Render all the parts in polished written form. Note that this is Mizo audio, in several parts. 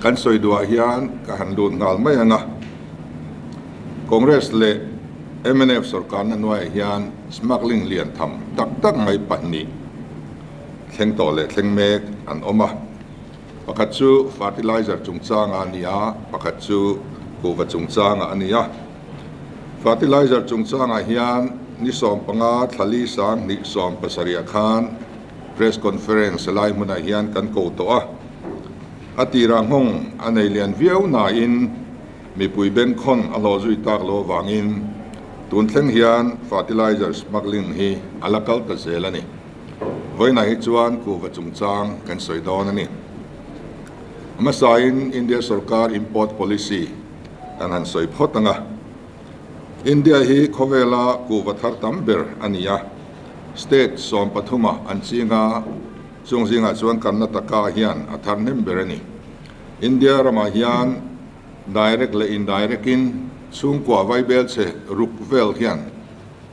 Kan sawi duhah hian ka han lut nghal mai ang a, Congress leh mnf sorkarna hnuaiah hian smuggling lian tham tak tak mai pahnih thleng tawh leh thleng mek an awm a. Pakhat chu fertilizer chungchangah a ni a, pakhat chu kuhva chungchangah a ni a. Fertilizer chungchangah hian ni 15 thlali 2017 khan press conference lai hmunah hian kan ko tawh a. A tirah nghawng a nei lian viau nain mipui bengkhawn a hlawh zui tak lo avangin tun thleng hian fertilizer smuggling hi a la kal ta zel a ni. Vawiinah hi chuan kuhva chungchang kan sawi dawn a ni. A hmasain India sorkar import policy kan han sawi phawt ang a. India hi khawvela kuhva thar tam ber a ni a, state 13 an ching a, Chung zingah chuan Karnataka hian a thar hnem ber a ni. India ramah hian direct leh indirect in chhungkua vaibel chhe ruk vel hian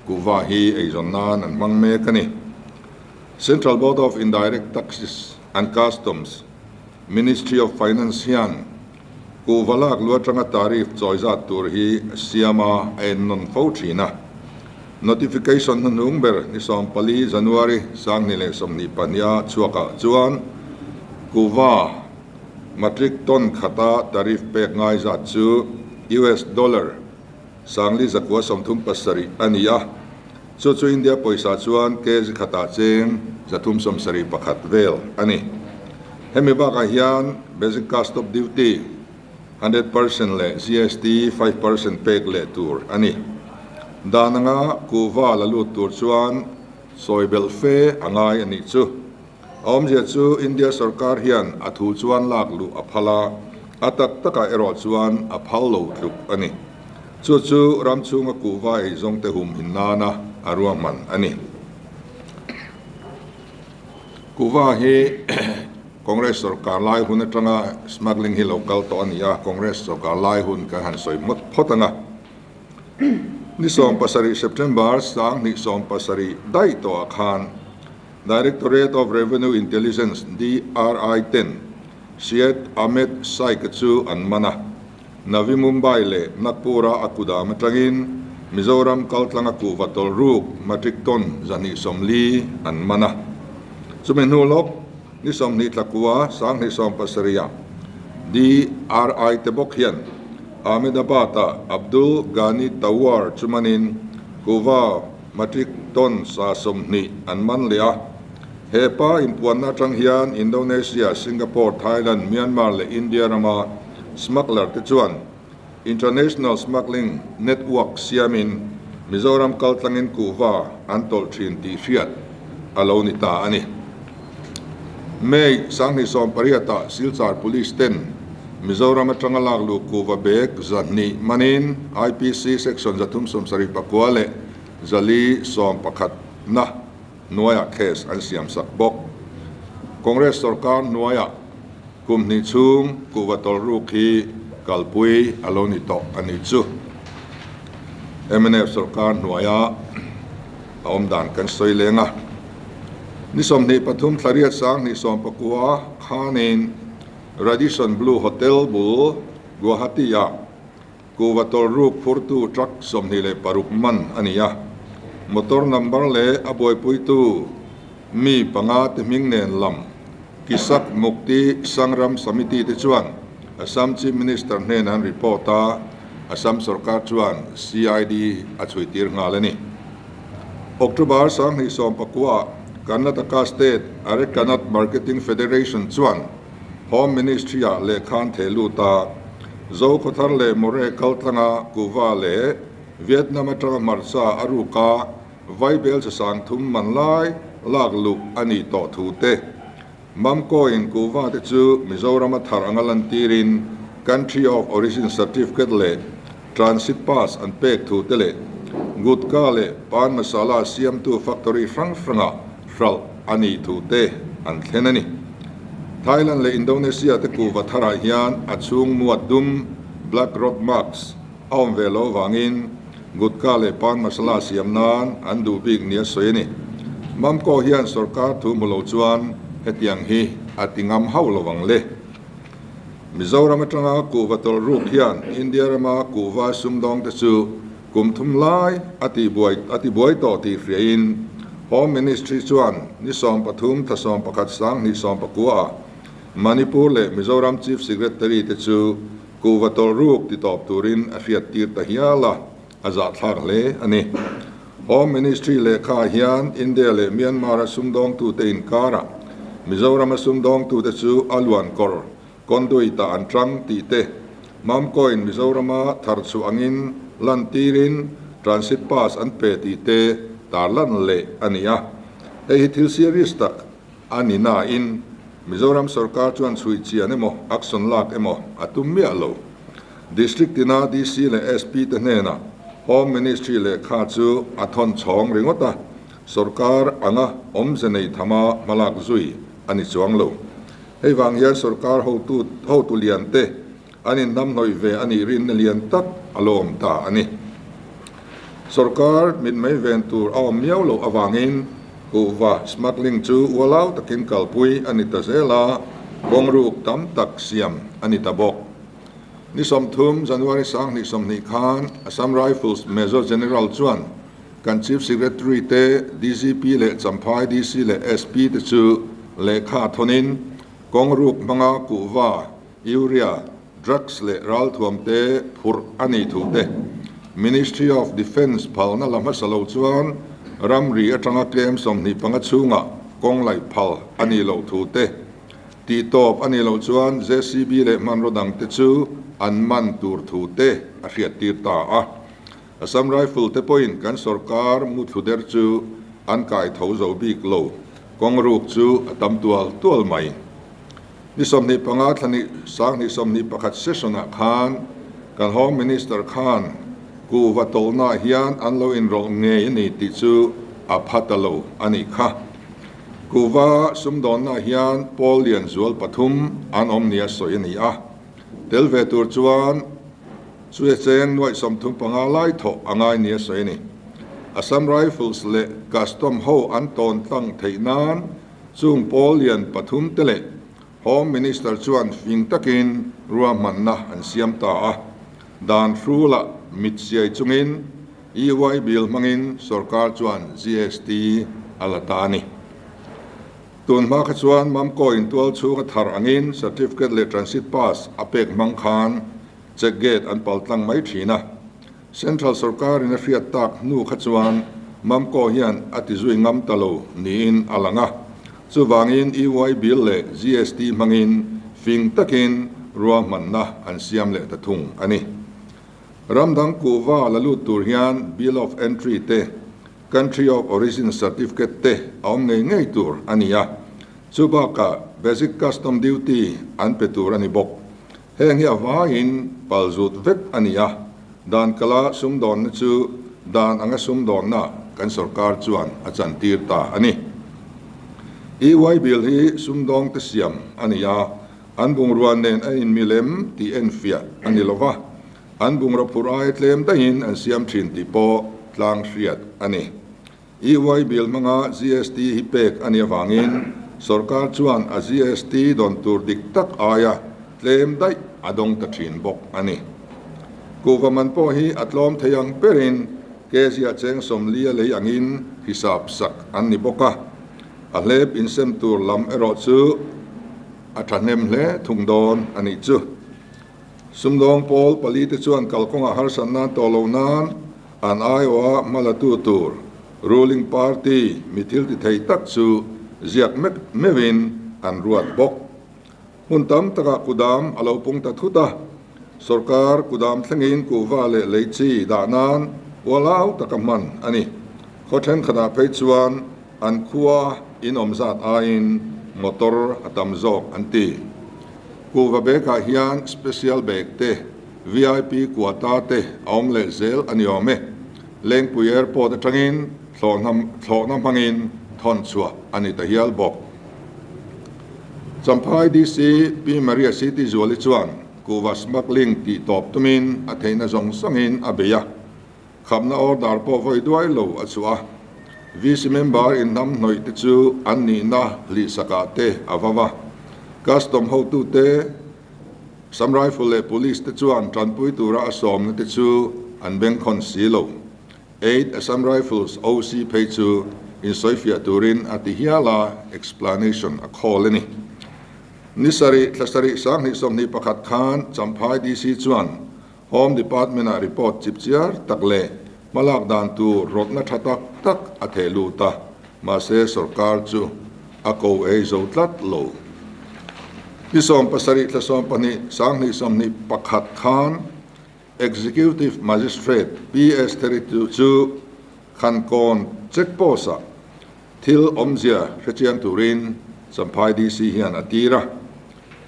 kuhva hi eizawn nan an hmang mek a ni. Central Board of Indirect Taxes and Customs, Ministry of Finance hian kuhva lak lu atanga tariff chawi zat tur hi siam a a ennawn fo thin a. Notification hnuhnung ber ni 14 January 2022 chhuakah chuan kuhva matric ton khata tariff pek ngai zat chu US dollar 4,937 a ni a, chu chu India pawisa chuan kg khatah cheng 371 vel a ni. Hemi bakah hian Basic Custom Duty 100% leh GST 5% pek leh tur a ni. Dan anga kuhva la lut tur chuan sawi belh fe a ngai a nih chu. A awmzia chu India sorkar hian a thu chuan lak luh a phal a, a tak takah erawh chuan a phal lo tluk a ni. Chu chu ram chhunga kuhva ei zawngte humhin nana a ruahman a ni. Kuhva hi Congress sorkar lai hun atanga smuggling hi lo kal tawh a ni a, Congress sorkar lai hun kan han sawi hmawt phawt ang a. Ni 17 September 2017 daih tawhah khan Directorate of Revenue Intelligence, DRI, ten Syed Ahmed Shaikh chu an man a, Navi Mumbai leh Nagpur-a a kudam atangin Mizoram kaltlanga kuhva tawlh ruk matric ton 240 an man a. Chumi hnu lawk ni 20 tlakua 2017-ah DRI te bawk hian Ahmedabad-a Abdul Ghani Tawar chu manin kuhva matric ton 20 an man leh a. He pa inpuanna atang hian Indonesia, Singapore, Thailand, Myanmar leh India rama smuggler te chuan International Smuggling Network siamin Mizoram kaltlangin kuhva an tawlh thin tih hriat a lo ni ta a ni. May 2018-ah Silchar Police ten Mizoram atanga lak luh kuhva bag 200 manin IPC Section 379 leh 411 na hnuaiah case an siam sak bawk. Congress sorkar hnuaiah kum hnih chhung kuhva tawlh ruk hi kalpui a lo ni tawh a nih chu. Mnf sorkar hnuaia a awm dan kan sawi leng a. Ni 23 thlariat 2019 khanin Radisson Blu Hotel bul Guwahati-ah Kuhva tawlh ruk phurtu truck 26 man a ni a, motor number leh a buaipuitu mi panga te hming nen lam Kisak Mukti Sangram Samiti te chuan Assam Chief Minister hnenah an report a, Assam sorkar chuan CID a chhuitir nghal a ni. October 2019 Karnataka State Arecanut Marketing Federation chuan Home Ministry-ah lehkha an theh lut a, Zokhawthar leh Moreh kaltlanga kuhva leh Vietnam atanga hmarcha a ruka vaibel che sang thum man lai lak luh a nih tawh thu te. Mamkawiin kuhva te chu Mizoram a thar anga lantirin Country of Origin Certificate leh Transit Pass an pek thu te leh Gutka leh Pan Masala siamtu factory hrang hrangah hralh a nih thu te an thlen a ni. Thailand leh Indonesia te kuhva tharah hian a chhung muat dum, black rock marks, a awm ve loh avangin Gutka leh Pan Masala siam nan an duh bik nia sawi a ni. Mamco hian sorkar thu hmu lo chuan hetiang hi a ti ngam hauh lo ang le. Mizoram atanga kuhva tawlh ruk hian India rama kuhva sumdawngte chu kum thum lai a tihbuai a tibuai tawh tih hriain Home Ministry chuan ni 13 thla 11 2019 ah Manipur leh Mizoram Chief Secretary te chu kuhva tawlh ruk titawp turin a hriat tir ta hial a, a zahthlak hle a ni. Home Ministry lehkha ah hian India leh Myanmar a sumdawngtute inkarah Mizoram a sumdawngtute chu a luan kawr conduit ah an tang tih te, Mamcoin Mizorama thar chhuah angin lantirin transit pass an pe tih te tarlan leh a ni a. Hei hi thil serious tak a ni nain Mizoram sorkar chuan chhui chian emaw action lak emaw a tum miah lo. District tina DC leh SP te hnenah Home Ministry lehkha chu a thawn chhawng ringawt a, sorkar anga awmze nei thama hmalak zui a ni chuang lo. Hei vang hian sorkar hotu hotu lian te an inhnamhnawih ve a nih rinna lian tak a lo awm ta a ni. Sorkar mitmei ven tur a awm miau loh avangin kuhva smuggling chu ualau takin kalpui a ni ta zel a, kawngruk tam tak siam a ni ta bawk. Ni 30 January 2020 khan Assam Rifles Major General chuan kan Chief Secretary te, DGP leh Champhai DC leh SP te chu lehkha thawnin kawngruk hmanga kuhva, urea, drugs leh ralthuam te phurh a nih thu te, Ministry of Defence phalna la hmasa lo chuan ramri atanga tlem 25 chhungah kawng laih phal a nih loh thu te, Tih tawp a nih loh chuan JCB leh hmanraw dangte chu an man tur thu te a hriattir ta a. Assam Rifle te pawhin kan sorkar muthlu der chu an kai tho zo bik lo, kawng ruk chu a tam tual tual mai. Ni 25 thla ni 2021 session-ah khan kan Home Minister khan kuhva tawlhnaah hian an lo inrawlh ngei a ni tih chu a pha ta lo a nih kha. Kuhva sumdawnnaah hian pawl lian zual pathum an awm nia sawi a ni a, tel ve tur chuan chuia cheng nuaih 35 lai thawh a ngai nia sawi a ni. Assam Rifles leh Custom ho an tawn tlang theih nan chung pawl lian pathum te leh Home Minister chuan fing takin ruahmanna an siam ta a, dan hrulah mit siai chungin EY bill hmangin sorkar chuan GST a la ta a ni. Tun hma kha chuan Mamco in tual chhunga thar angin certificate leh transit pass a pek hmang khan check gate an pal tlang mai thin a. Central sorkarin a hriat tak hnu kha chuan Mamco hian a ti zui ngam ta lo niin a lang a. Chuvangin EY bill leh GST hmangin fing takin ruahmanna an siam leh ta thung a ni. Ram dang kuhva la lut tur hian Bill of Entry te, Country of Origin Certificate te a awm ngei ngei tur a ni a, chu bakah Basic Custom Duty an pe tur a ni bawk. Heng hi a vaiin pal zut vek a ni a, dan kala sumdawnna chu dan anga sumdawnna kan sorkar chuan a chantir ta a ni. EY Bill hi sumdawngte siam a ni a, An bungrua nen a inmilem tih enfiah a ni lova, an bungraw phurh aia tlem daihin an siam thin tih pawh tlang hriat a ni. EY bill hmanga GST hi pek a nih avangin sorkar chuan a GST dawn tur dik tak aia tlem daih a dawng ta thin bawk a ni. Kuhva man pawh hi a tlawm thei ang berin kg a cheng 40 a lei angin hisap sak an ni bawk a, a hlep insem tur lam erawh chu A thahnem hle thung dawn a nih chu. Sumdawng pawl pali te chuan kalkawngah harsat nan tawh lo nan an aiawha hmalatu tur ruling party mi thil ti thei tak chu ziak mek meuhin an ruat bawk. Hmun tam takah kudam a lo pung ta thut a, sorkar kudam thlengin kuhva leh lei chi dah nan ualau taka hman a ni. Khaw thenkhatah phei chuan An khua in awm zat aiin motor a tam zawk an ti. Kuhva bag ah hian special bag te, VIP quota te a awm leh zel a ni awm e. Lengpui Airport atangin thlawhna hmangin thawn chhuah a ni ta hial bawk. Champhai DC Pi Maria City Zuali chuan kuhva smuggling tih tawp tumin a theihna zawng zawngin a bei a. Khamna order pawh vawi duai lo a chhuah a, VC member inhnam hnawih te chu an nihna hlihsakah te a va va. Custom hotute Assam Rifle leh Police te chuan tanpui tura a sawmna te chu an bengkhawn si lo. Eight Assam Rifles OC phei chu insawifiah turin a ti hial a, explanation a call a ni. Ni sarih thla sarih 2021 khan Champhai DC chuan Home Department-ah report chipchiar tak leh hmalak dan tur rawtna tha tak tak a theh lut a, mahse sorkar chu a ko ei zo tlat lo. Ni 17 thla 12 2021 khan Executive Magistrate PS 32 chu Khankawn Check Post-ah thil awmzia hrechiang turin Champhai DC hian a tir a.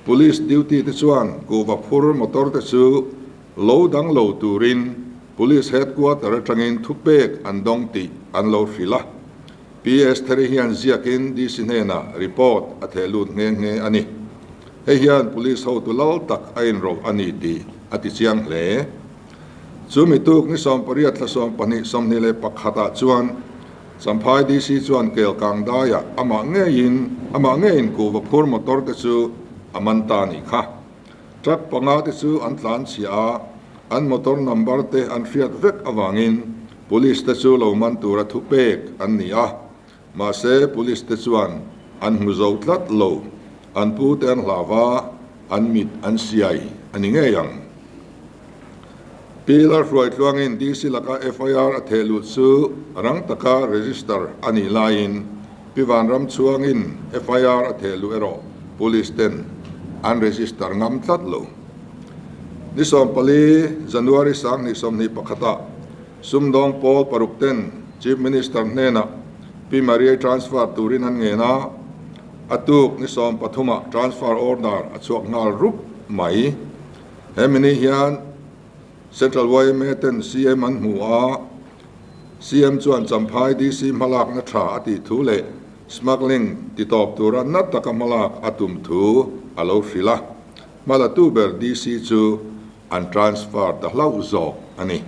Police duty te chuan kuhva phur motor te chu lo dang lo turin Police Headquarter atangin thupek an dawng tih an lo hrilh a. PS Theri hian ziakin DC hnenah report a theh lut nghe nghe a ni. Hei hian Police hotu lal tak a inrawlh a ni tih a ti chiang hle. Chu mi tuk ni 18 thla 12 21 ah chuan Champhai DC chuan kel kang daiah amah ngeiin amah ngeiin kuhva phur motor te chu a man ta a nih kha. Truck panga te chu an tlan chhia a, an motor number te an hriat vek avangin Police te chu lo man tura thupek an ni a, mahse Police te chuan an hmu zo tlat lo, an pu te an hlau va, an mit an siai a ni ngei ang. Pi Lalhruaitluangin DC laka FIR a theh lut chu rang taka register a nih laiin Pi Vanramchhuangin FIR a theh luh erawh Police ten an register ngam tlat lo. Ni 14 January 2021 ah sumdawng pawl paruk ten Chief Minister hnenah Pi Mariai transfer turin an ngen a, a tuk ni 13 ah transfer order a chhuak nghal rup mai. Hemi ni hian Central yma ten CM an hmu a, CM chuan Champhai DC hmalakna tha a tih thu leh smuggling titawp tura na taka hmalak a tum thu a lo hrilh a, hmalatu ber DC chu an transfer ta hlauh zawk a ni.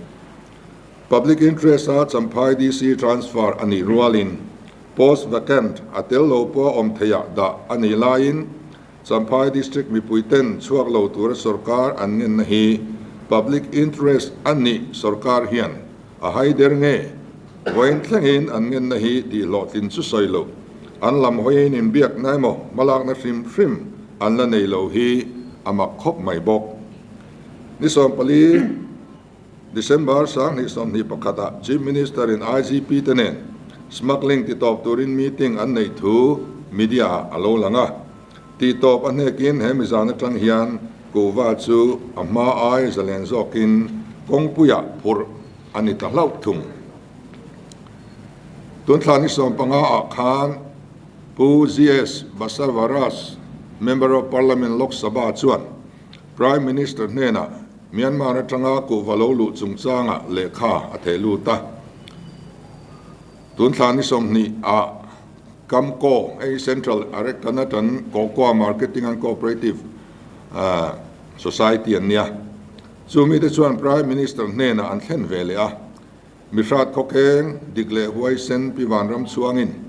Public interest a Champhai DC transfer a nih rualin post vacant a tel lo pawh awm theiah dah a nih laiin Champhai District mipuiten chhuak lo tura sorkar an ngenna hi public interest a nih sorkar hian a hai der nge? Vawiin thlengin an ngenna hi tihhlawhtlin chu sawi lo, an lam hawiin inbiakna emaw hmalakna hrim hrim an la nei lo hi a mak khawp mai bawk. Ni 14 December 2021 ah Chief Minister in IGP te nen smuggling titawp turin meeting an neih thu media ah a lo lang a. Titawp a hnekin he mizan atang hian kuhva chu a hma ai zalen zawkin kawngpuiah phurh a ni ta hlauh thung. Tunthla ni 15 ah khan Pu GS Basavaraj, Member of Parliament Lok Sabha chuan Prime Minister hnenah Myanmar atanga kuhva lo luh chungchangah lehkha a theh lut a. Tunthla ni 20 ah Kamco, hei Central Arecanut Cocoa Marketing and Cooperative Society an nia. Chu mite chuan Prime Minister hnenah an thlen ve leh a. Mihrat khawkheng dik leh huaisen Pi Vanram chhuangin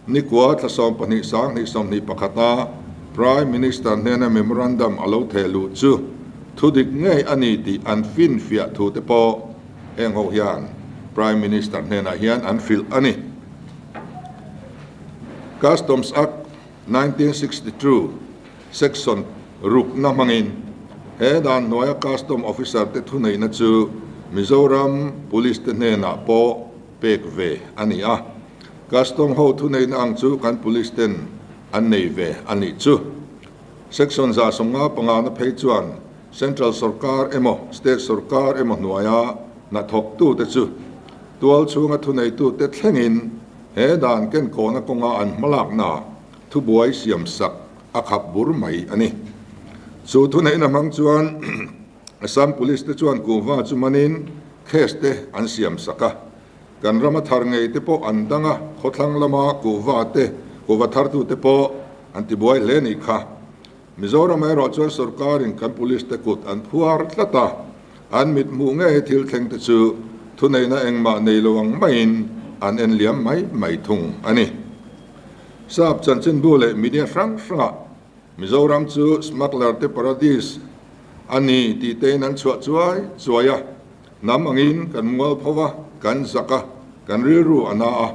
nikua thla 12 2021 a Prime Minister hnena memorandum a lo theh luh chu thu dik ngei a ni tih an finfiah thu te pawh heng ho hian Prime Minister hnenah hian an hrilh a ni. Customs Act 1962 Section rukna hmangin he dan hnuaia Custom Officer te thuneihna chu Mizoram Police te hnenah pawh pek ve a ni a. Custom ho thuneihna ang chu kan Police ten an nei ve a nih chu. Section 155 na phei chuan Central Sorkar emaw State Sorkar emaw hnuaia hnathawktute chu tual chhunga thuneitute thlengin he dan kenkawhna kawnga an hmalakna thubuai siamsak a khap bur mai a ni. Chu thuneihna hmang chuan Assam Police te chuan kuhva chu manin case te an siamsak a, kan rama thar ngei te pawh an dang a, khawthlang lama kuhva te, kuhva thartu te pawh an tibuai hle nih kha. Mizoram erawh chuan sorkarin kan Police te kut an phuar tlat a, an mit hmuh ngei thil thleng te chu thuneihna engmah nei lo ang maiin an en liam mai mai thung a ni. Sap chanchinbu leh media hrang hrangah Mizoram chu smuggler te paradise A ni tih tein an chhuah chuai chuai a, hnam angin kan mual pho a, kan zak a, kan rilru a na a.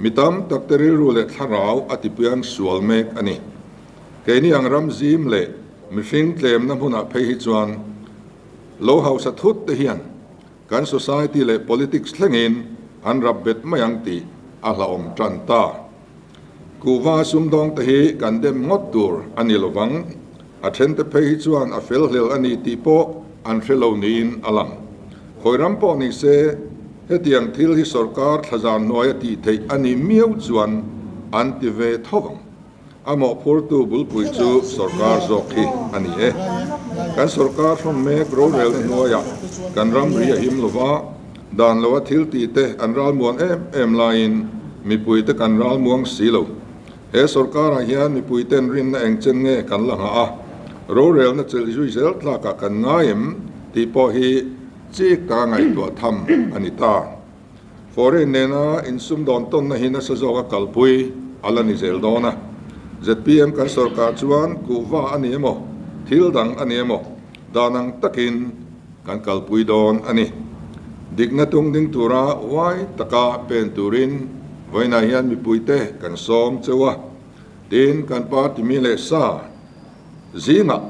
Mi tam tak te rilru leh thlarau a tipiang sual mek a ni. Keini ang ram zim leh mihring tlemna hmunah phei hi chuan lo hausa thut te hian kan society leh politics thlengin an rap bet mai ang tih a hlauhawm tan ta. Kuhva sumdawng te hi kan dem ngawt tur a ni lovang, a then te phei hi chuan a fel hlel a ni tih pawh an hre lo niin a lang. Khawi ram pawh ni se, hetiang thil hi sorkar thlazar hnuaia tih theih a nih miau chuan an ti ve tho vang. A mawhphurtu bulpui chu sorkar zawk hi a ni e. Kan sorkar hrawm mek rorelna hnuaiah kan ramri a him lova, dan loa thil tih te an ralmuan em em laiin mipuite kan ralmuang si lo. He sorkarah hian mipuiten rinna eng chen nge kan la nghah a, rorelna chelh zui zel tlakah kan ngai em tih pawh hi chik taka ngaihtuah tham a ni ta. Foreign nena insumdawn tawnna hi nasa zawka kalpui a la ni zel dawn a. Zpm kan sorkar chuan kuhva a ni emaw, thil dang a ni emaw, dan ang takin kan kalpui dawn a ni. Dikna tung ding tura huai taka pen turin vawiinah hian mipuite kan sawm cheu a, tin kan party mi leh sa zingah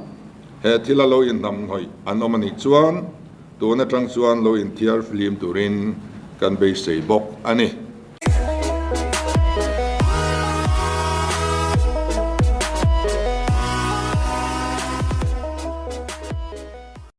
he thila lo inhnamhnawih an awm a nih chuan, Tun atang chuan lo inthiar flim turin kan beisei bawk a ni.